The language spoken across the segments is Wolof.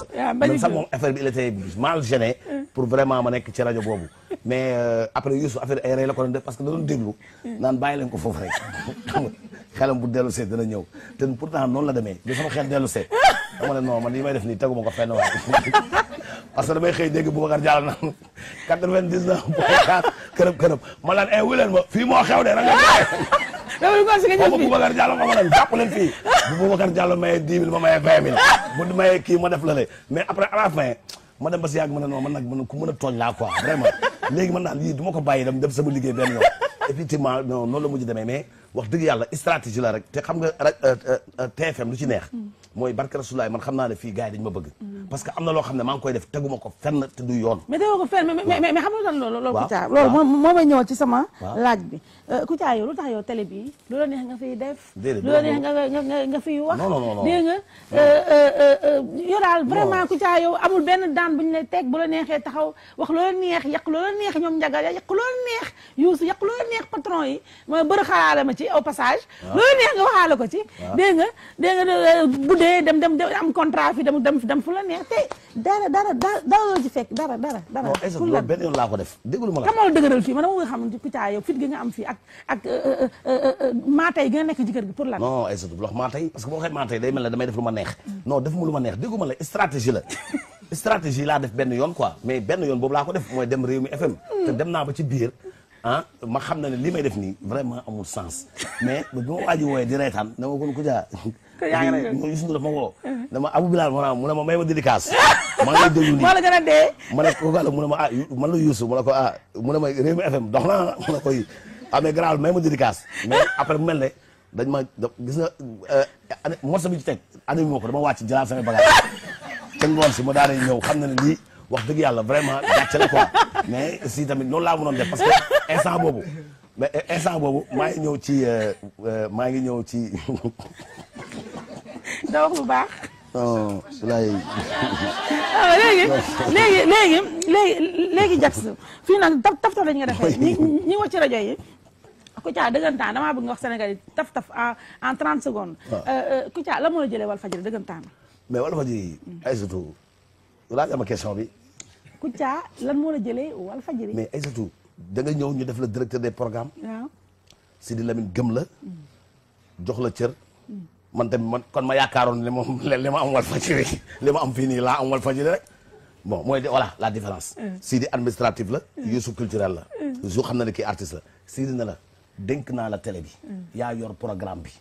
même sax moom affaire bi il était mal gêné pour vraiment ma nekk ci rajo boobu mais après Youssou affaire ay rey la ko doon def parce que da doon déglu naan bàyyi leen ko foofu rek xam nga xelam bu dellu see dana ñëw te pourtant noonu la demee bi sama xel dellu see dama ne non man li may def nii teguma ko fenn waay parce que damay xëy dégg Boubacar Diallo naan 99.4 kërëb ma laan wuleen ma fii moo xew de rek boobu Boubacar Diallo ma leen jàpp leen fii bu Boubacar Diallo maye 10 000 ma maye 20 000 bu maye kii ma def la le mais après à la fin ma dem ba si yàgg ma ne non man nag man ku mën a tooñ laa quoi vraiment léegi man daal lii du ma ko bàyyi dem sama liggéey benn yoon effectivement non noonu la mujj demee mais wax dëgg yàlla stratégie la rek te xam nga TFM lu ci neex mooy barke Rasulaay man xam naa ne fii gars yi dañu ma bëgg parce que am na loo xam ne maa ngi koy def teguma ko fenn te du yoon mais teguma ko fenn mais xam nga loolu Kouthia loolu moo may ñëwal ci sama laaj bi Kouthia yow lu tax yow télé bi lu la neex nga fiy def lu la neex nga fiy wax dégg nga yow daal vraiment Kouthia yow amul benn daan bu ñu lay teg bu la neexee taxaw wax loola neex yàq loola neex ñoom njaga yàq loola neex Youssou yàq loola neex patron yi ma bëri xalaale ma ci au passage loola neex nga waxaale ko ci dégg nga bu dee dem am contrat fi dem fu la neex te dara la ci fekk dara non est-ce que loolu benn yoon laa ko def déglu ma la kamal dëgëral fii man dama nga xam Kouthia yow fit gi nga am fii ak maatay gi nga nekk ci kër gi pour lan non est-ce que du wax maatay parce que boo waxee maatay day mel ne damay def lu ma neex non def mu lu ma neex déggu ma la stratégie la stratégie laa def benn yoon quoi mais benn yoon boobu laa ko def mooy dem Rewmi FM te dem naa ba ci biir ma xam na ne li may def nii vraiment amul sens mais bi ma waaji wooyee di reetaan dama kon Kouthia Youssou Ndour dafa ma woo dama Abou Bilal mu ne ma may ma dédicace maa ngi lay déglu nii moo la gën a dee ma ne ko mu ne ma man la Youssou mu ne ko mu ne ma Rewmi FM dox naa mu ne ko mais grave may ma dédicace mais après mu mel ne dañ ma gis nga morceau bi ci teg animé moo ko dama wàcc jëlaat samay bagage te ngoon si ma daana ñëw xam na ne lii wax dëgg yàlla vraiment gàcce la quoi mais si tamit noonu laa mënoon def parce que instant boobu maa ngi ñëw ci da wax lu baax non lay léegi Jax fii nag taf lañ nga defee ñi wax ci rajo yi Kouthia dëggantaan damaa bëgg nga wax Sénégal yi taf en 30 secondes Kouthia la moo la jëlee Walfadjri dëggantaan mais Walfadjri Aïssatou laaj ama question bi Kouthia lan moo la jëlee Walfadjri mais Aïssatou da nga ñëw ñu def la directeur des programmes waaw Sidi Lamine gëm la jox la cër man tamit kon ma yaakaaroon ne moom li ma am Walfadjri li ma am fii nii laa am Walfadjri rek bon mooy voilà la différence Sidi administratif la Youssou culturel la Youssou xam na ne kii artiste la Sidi na la dénk naa la télé bi yaa yor programme bi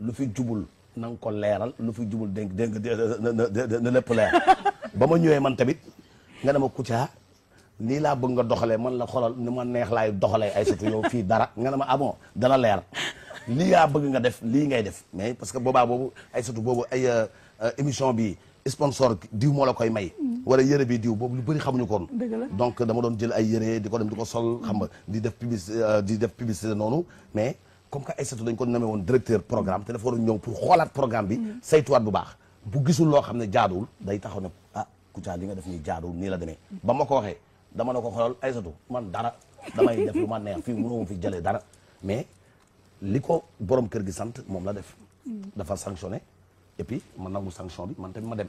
lu fi jubul na nga ko leeral lu fi jubul dénk na lépp leer ba ma ñëwee man tamit nga ne ma Kouthia lii laa bëgg nga doxalee man la xoolal ni ma neex laay doxalee ay surtout yow fii dara nga ne ma ah bon dana leer lii yaa bëgg nga def lii ngay def mais parce que boobaa boobu ay surtout boobu ay émission bi sponsor diw moo la koy may wala yëre bi diw boobu lu bëri xamuñu koon donc dama doon jël ay yëre di ko dem di ko sol xam nga di def publicité noonu mais comme que Aïssatou dañ ko nommé woon directeur programme te dafa war a ñëw pour xoolaat programme bi saytuwaat bu baax bu gisul loo xam ne jaaduwul day taxaw ne Kouthia li nga def nii jaaduwul nii la demee ba ma ko waxee dama ne ko xoolal Aïssatou man dara damay def lu ma neex fii mënoo fi jëlee dara mais li ko borom kër gi sant moom la def dafa sanctionné et puis man nangu sanction bi man tamit ma dem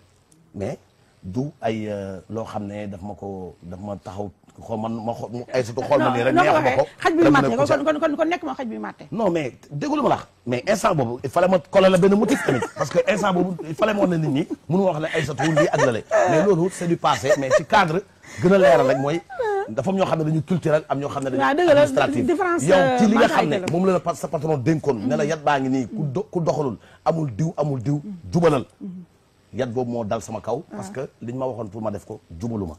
mais du ay loo xam ne daf ma taxaw xool ma Aïssatou xool ma nii rek neex ma ko xaj bi màtte kon nekk ma xaj bi màtte non mais déglu ma la mais instant boobu il fallait ma coller la benn motif tamit parce que instant boobu il fallait ma wax ne nit ñi mënu wax ne Aïssatou lii ak lale mais loolu c'est du passé mais ci cadre gën a leeral rek mooy dafa am ñoo xam ne dañu culturel am ñoo xam ne dañu administratif yow ci li nga xam ne moom la sa patron dénkoon ne la yat baa ngi nii ku doxalul amul diw jubalal yat boobu moo dal sama kaw parce que liñ ma waxoon pour ma def ko jubalu ma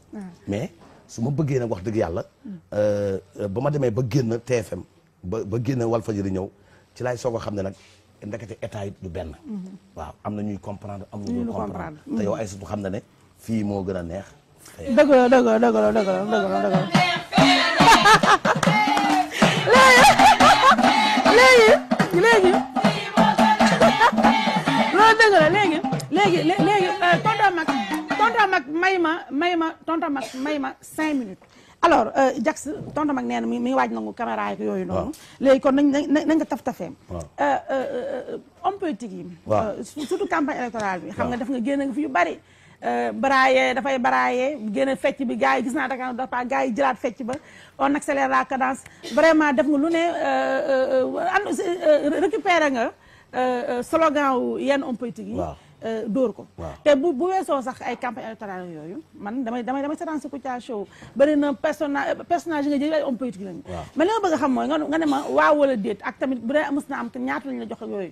mais su ma bëggee nag wax dëgg yàlla ba ma demee ba génn TFM ba génn Walfadjri ñëw ci laay soog a xam ne nag ndekete état yi du benn waaw am na ñuy comprendre am na ñuy comprendre te yow Aïssatou xam na ne fii moo gën a neex dëgg la léegi tonton Mag may ma 5 minutes alors Jax tonton Mag nee na mi ngi waaj nangu caméra yi yooyu noonu léegi kon nañ nga taf-tafeem homme politique yi surtout campagne électorale bi xam nga def nga génn nga fi yu bari baraaye dafay baraaye génn fecc bi gars yi gis naa Dakar dafa gars yi jëlaat fecc ba on accélère la cadence vraiment def nga lu ne récupéré nga slogan wu yenn homme politique yi dóor ko te bu weesoo sax ay campagne électorale yooyu man damay seetaan si Kouthia Show bëri na personnage yi nga jël ay homme politique lañu mais li nga bëgg a xam mooy nga ne ma waaw wala déet ak tamit bu dee mës na am te ñaata lañu la jox ak yooyu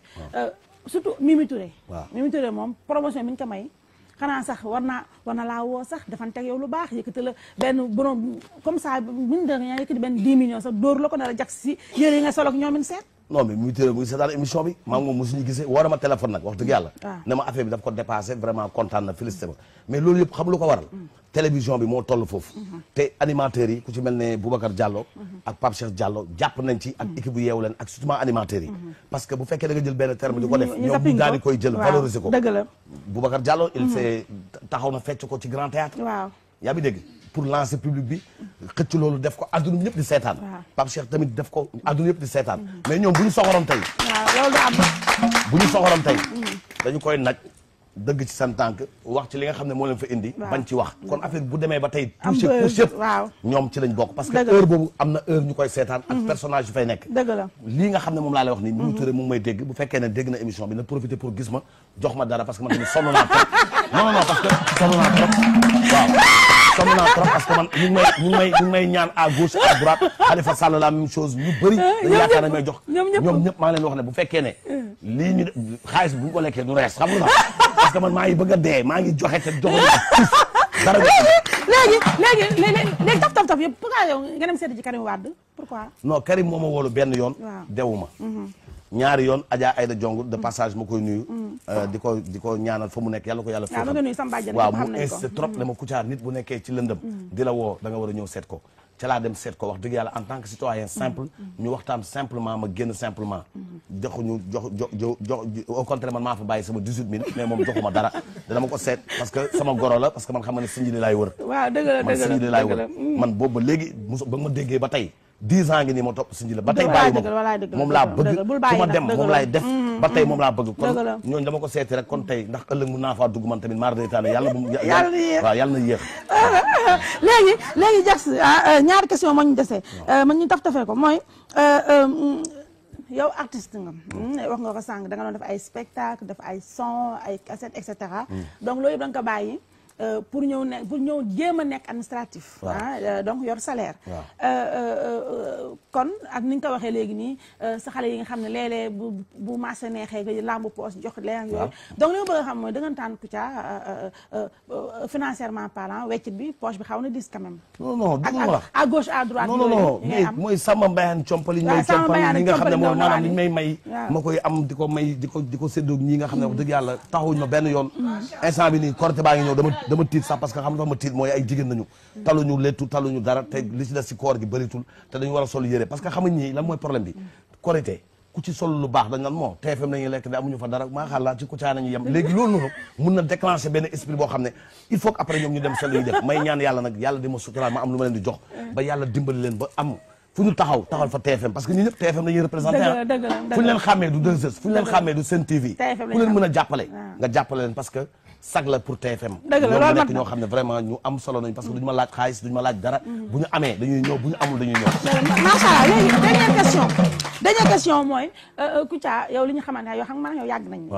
surtout Mimi Touré Mimi Touré moom promotion bi ñu ko may xanaa sax war na laa woo sax defanteeg yow lu baax yëkkati la benn borom comme ça buñu dee ñaa yëkkati benn 10 millions sax dóor la ko ne la jax si yére yi nga solo ak ñoomin seet non mais Mimi Touré mu ngi seetaan émission bi maa ngi moom mosuñu gisee woo na ma téléphone nag wax dëgg yàlla ne ma affaire bi daf ko dépassé vraiment kontaan na félicité ma mais loolu yëpp xam lu ko waral télévision bi moo toll foofu te animateurs yi ku ci mel ne Boubacar Diallo ak Pape Cheikh Diallo jàpp nañ ci ak équipe bu yeewu leen ak surtout animateurs yi parce que bu fekkee da nga jël benn terme di ko def ñoom ñu daal di koy jël valoriser ko dëgg la Boubacar Diallo il fait taxaw na fecc ko ci grand théâtre waaw yaa bi dégg pour lancer public bi xëcc loolu def ko adduna ñëpp di seetaan Pape Cheikh tamit def ko adduna ñëpp di seetaan mais ñoom bu ñu soxoroon tey loolu am bu ñu soxoroon tey dañu koy naj dëgg ci seen tànk wax ci li nga xam ne moo leen fa indi bañ ci wax kon affaire bu demee ba tey touché couche yëpp ñoom ci lañ bokk parce que heure boobu am na heure ñu koy seetaan ak personnage yu fay nekk dëgg la lii nga xam ne moom laa lay wax nii Mimi Touré moom may dégg bu fekkee ne dégg na émission bi na profité pour gis ma jox ma dara parce que man tamit sonn naa trop non parce que sonn naa trop waaw sonn naa trop parce que man ñu ngi may ñaan à gauche à droite Khalifa Sall la même chose ñu bëri dañu yaakaar nañ may jox ñoom ñëpp maa ngi leen wax ne bu fekkee ne lii ñu xaalis bu ñu ko lekkee du rees xam nga parce que man maa ngi bëgg a dee maa ngi joxe te joxuñu dara léegi taf yëpp pourquoi yow nga dem seeti ci Karim Wade pourquoi non Karim moo ma woolu benn yoon dewuma ñaari yoon Adja Aïda Diong de passage ma koy nuyu di ko ñaanal fa mu nekk yàlla ko yàlla foofu waaw mu insisté trop ne ma Kouthia nit bu nekkee ci lëndëm di la woo da nga war a ñëw seet ko ca laa dem seet ko wax dëgg yàlla en tant que citoyen simple ñu waxtaan simplement ma génn simplement joxuñu jox au contraire man maa fa bàyyi sama 18 000 mais moom joxuma dara dama ko seet parce que sama goro la parce que man xam nga ne Sindiély laay wër waaw dëgg la man Sindiély laay wër man boobu ba léegi ba ma déggee ba tey 10 ans ngi nii ma topp Sindiély ba tey bàyyi ma moom laa bëgg fu ma dem moom laay def ba tey moom laa bëgg kon ñooñu dama ko seeti rek kon tey ndax ëllëg mun naa faa dugg man tamit maar day taane yàlla na yéex léegi Jax ñaari question moo ñu desee man ñu tafee ko mooy yow artiste nga wax nga ko sànq da nga doon def ay spectacle def ay son ay cassette et cetera donc loolu yëpp da nga ko bàyyi pour ñëw jéem a nekk administratif donc yor salaire kon ak ni nga ko waxee léegi nii sa xale yi nga xam ne léeg-léeg bu marché neexee nga lamb poche jox leen yooyu donc li ma bëgg a xam mooy dëggantaan Kouthia financièrement parlant weccit bi poche bi xaw na dis quand même non à gauche à droite non mooy Samba Mbayaan compal yi ñi nga xam ne moom maanaam li ñu may ma koy am di ko may di ko séddoog ñi nga xam ne wax dëgg yàlla taxawuñ ma benn yoon instant bi nii Korité baa ngi ñëw dama tiit sax parce que xam nga ma tiit mooy ay jigéen nañu taluñu lettu taluñu dara te li ci des ci koor gi bëritul te dañu war a sol yére parce que xamuñ ñi lan mooy problème bi Korité ku ci sol lu baax dañ naan moo TFM nañuy lekk de amuñu fa dara maa xàllaa ci Kouthia nañu yem léegi loolu noonu mun na déclencher benn esprit boo xam ne il faut que après ñoom ñu dem seen lu ñuy def may ñaan yàlla nag yàlla di ma suturaal ma am lu ma leen di jox ba yàlla dimbali leen ba am fu ñu taxawal fa TFM parce que ñi ñëpp TFM lañuy représenté fu ñu leen xàmmee du 2S fu ñu leen xàmmee du Sen TV fu leen mën a jàppale nga jàppale leen parce que sag la pour TFM ñoom nekk ñoo xam ne vraiment ñu am solo nañu parce que duñu ma laaj xaalis duñu ma laaj dara bu ñu amee dañuy ñëw bu ñu amul dañuy ñëw macha allah léegi dernière question mooy Kouthia yow li ñu xamante ne yow xam nga yow yàgg nañ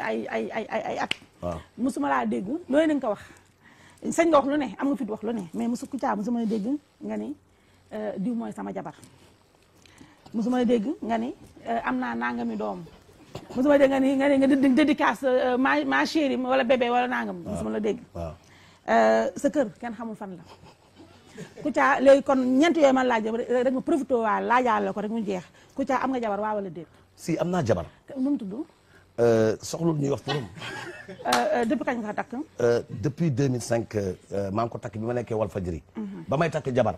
ay at musuma laa dégg loolu nañ ko wax sañ nga wax lu ne am nga fit wax lu ne mais musu Kouthia musuma dégg nga ni diw mooy sama jabar musuma dégg nga ni am naa nangami doom musuma dégg nga nga dédicace ma chérie wala bébé wala nangam musuma la dégg sa kër kenn xamul fan la Kouthia léegi kon ñeent yooyu man laaj rek ma profité waa laajaal la ko rek mu jeex Kouthia am nga jabar waa wala déet si am naa jabar nu mu tudd soxlul ñuy wax turam depuis kañ nga ko takk depuis 2005 maa ngi ko takk bi ma nekkee Walfadjri ba may takk jabar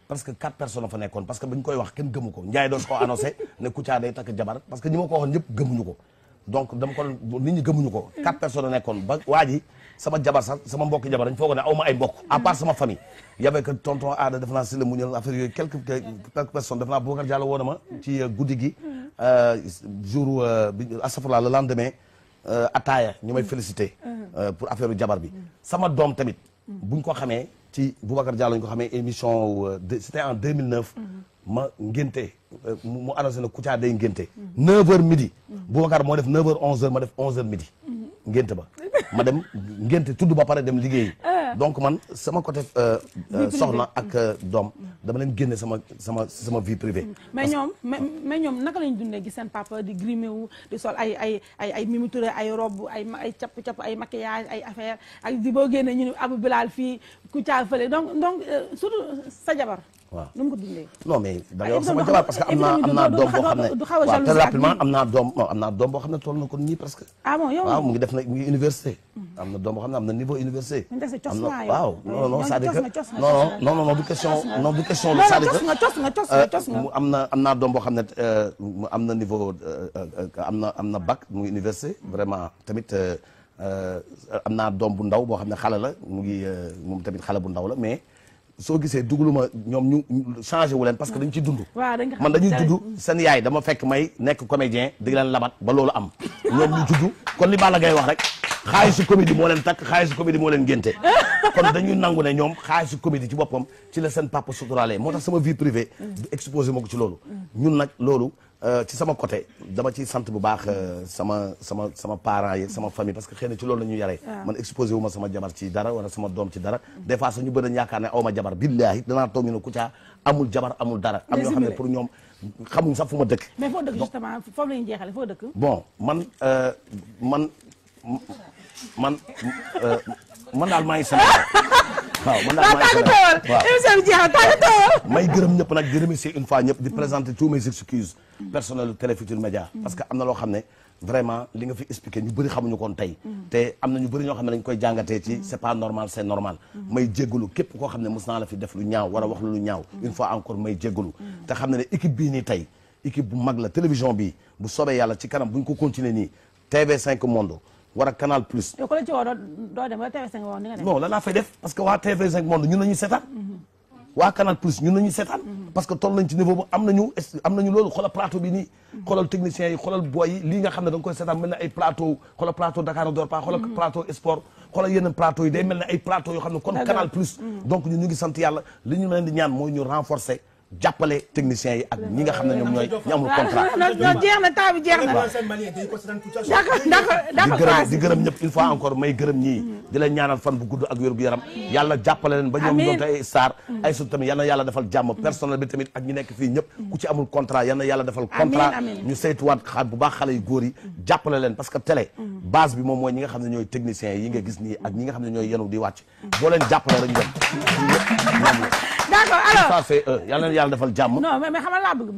parce que 4 personnes fa nekkoon parce que bañ koy wax kenn gëmu ko Ndiaye doon ko annoncé ne Kouthia day takk jabar parce que ñi ma ko waxoon ñëpp gëmuñu ko donc dama ko nit ñi gëmuñu ko 4 personnes nekkoon ba waa ji sama jabar sax sama mbokki jabar dañ foog ne aw ma ay mbokk à part sama famille y avait que tonton Aada def naa si la mu ñëw affaire yooyu quelques personnes def naa Boubacar Diallo woo na ma ci guddi gi jour bi astafurlah le lendemain ataaya ñu may félicité pour affaire jabar bi sama doom tamit buñ ko xamee ci Boubacar Diallo ñu ko xamee émission c'était en 2009 ma ngénte mu annoncé na Kouthia day ngénte 9h midi Boubacar moo def 9h 11h ma def 11h midi ngénte ba ma dem ngénte tudd ba pare dem liggéeyi donc man sama côté soxna ak doom dama leen génne sama vie privée mais ñoom naka lañ dundee gis seen papa di grimé wu di sol ay Mimi Touré ay robe ay capp ay maquillage ay affaire ak di boo génne ñu ne Abou Bilal fii Kouthia fële donc surtout sa jabar waaw nu mu ko dundee non mais da ngay wax sama jabar parce que am naa doom boo xam ne waaw très rapidement am naa doom boo xam ne toll na ko nii presque waaw mu ngi def na mu ngi université am na doom boo xam ne am na niveau université am na waaw non c'est-à-dire que non du question lu c'est-à-dire que am naa doom boo xam ne am na niveau am na bac mu ngi université vraiment tamit am naa doom bu ndaw boo xam ne xale la mu ngi moom tamit xale bu ndaw la mais soo gisee dugaluma ñoom ñu changé wu leen parce que dañ ciy dund man dañuy dund seen yaay dama fekk may nekk comédien di leen labat ba loolu am ñoom ñu judd kon li Balla Gaye wax rek xaalisu comédie moo leen takk xaalisu comédie moo leen ngénte kon dañuy nangu ne ñoom xaalisu comédie ci boppam ci la seen papa suturaale moo tax sama vie privée du exposé ma ko ci loolu ñun nag loolu ci sama côté dama ciy sant bu baax sama parents yi sama famille parce que xëy na ci loolu la ñu yaree man exposé wu ma sama jabar ci dara wala sama doom ci dara des fois sax ñu bëri yaakaar ne aw ma jabar billaahi danaa toog ñu ne Kouthia amul jabar amul dara am ñoo xam ne pour ñoom xamuñ sax fu ma dëkk mais foo dëkk justement foofu la ñuy jeexale foo dëkk bon man daal maa ngi Sénégal waaw man daal maa ngi Sénégal waaw émission bi jeexal tàggatoo may gërëm ñëpp nag di remercier une fois ñëpp di présenter tous mes excuses personnelles Télé Futurs Médias parce que am na loo xam ne vraiment li nga fi expliqué ñu bëri xamuñu koon tey te am na ñu bëri ñoo xam ne dañ koy jàngatee ci c'est pas normal c'est normal may jéggalu képp koo xam ne mos naa la fi def lu ñaaw war a wax lu ñaaw une fois encore may jéggalu te xam ne ne équipe bii nii tey équipe bu mag la télévision bi bu soobee yàlla ci kanam buñ ko continuer nii TV5 Monde war a Canal Plus yow ko la ci woo doo dem ba TV5 Monde nga dem non lan laa fay def parce que waa TV5 Monde ñun nañuy seetaan waa Canal Plus ñun nañuy seetaan parce que toll nañ ci niveau bu am nañu loolu xoolal plateau bi nii xoolal techniciens yi xoolal boy yi lii nga xam ne da nga koy seetaan mel ne ay plateau xoolal plateau Dakar ne dort pas xoolal plateau sport xoolal yeneen plateau yi day mel ne ay plateau yoo xam ne kon Canal Plus donc ñun ñu ngi sant yàlla li ñu leen di ñaan mooy ñu renforcer jàppale techniciens yi ak ñi nga xam ne ñoom ñooy ñu amul contrat non jeex na temps bi jeex na di gërëm ñëpp une fois encore may gërëm ñii di leen ñaanal fan bu gudd ak wér gu yaram yàlla jàppale leen ba ñoom doonte ay star ay sut tamit yal na yàlla defal jàmm personnel bi tamit ak ñi nekk fii ñëpp ku ci amul contrat yal na yàlla defal contrat ñu saytuwaat bu baax xale yu góor yi jàppale leen parce que télé base bi moom mooy ñi nga xam ne ñooy techniciens yi nga gis nii ak ñi nga xam ne ñooy yenu di wàcc boo leen jàppale rek ñu dem d'accord alors ça c'est yal na yàlla defal jàmm non mais xam nga laa bëgg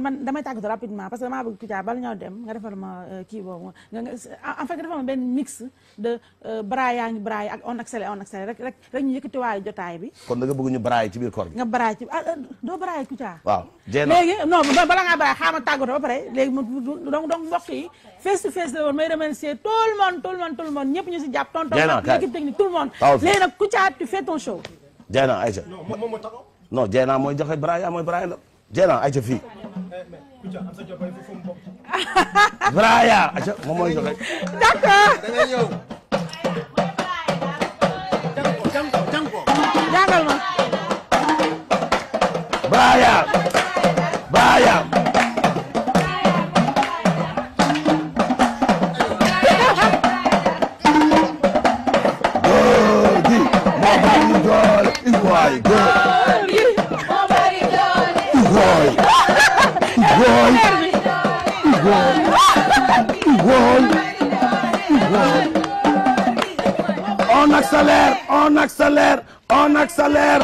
man damay tàggatoo rapidement parce que damaa bëgg Kouthia bala ñoo dem nga defal ma kii boobu en fait nga defal ma benn mix de braaya ngi braaya ak on accéléré rek ñu yëkkati waayu jotaay bi kon da nga bëgg ñu braaya ci biir koor gi nga braaya ci doo braaya Kouthia waaw jéem léegi non bala ngaa braaya xaama tàggatoo ba pare léegi donc mbokk yi face to face la woon may remercier tout le monde ñëpp ñu si jàpp tonton équipe technique tout le monde léegi nag Kouthia tu fais ton show Dieyna Aïcha non Dieyna mooy joxe Braya mooy Braya la Dieyna Aïcha fii Braya Aïcha moom mooy joxe d'accord jàngal ma Braya on accélère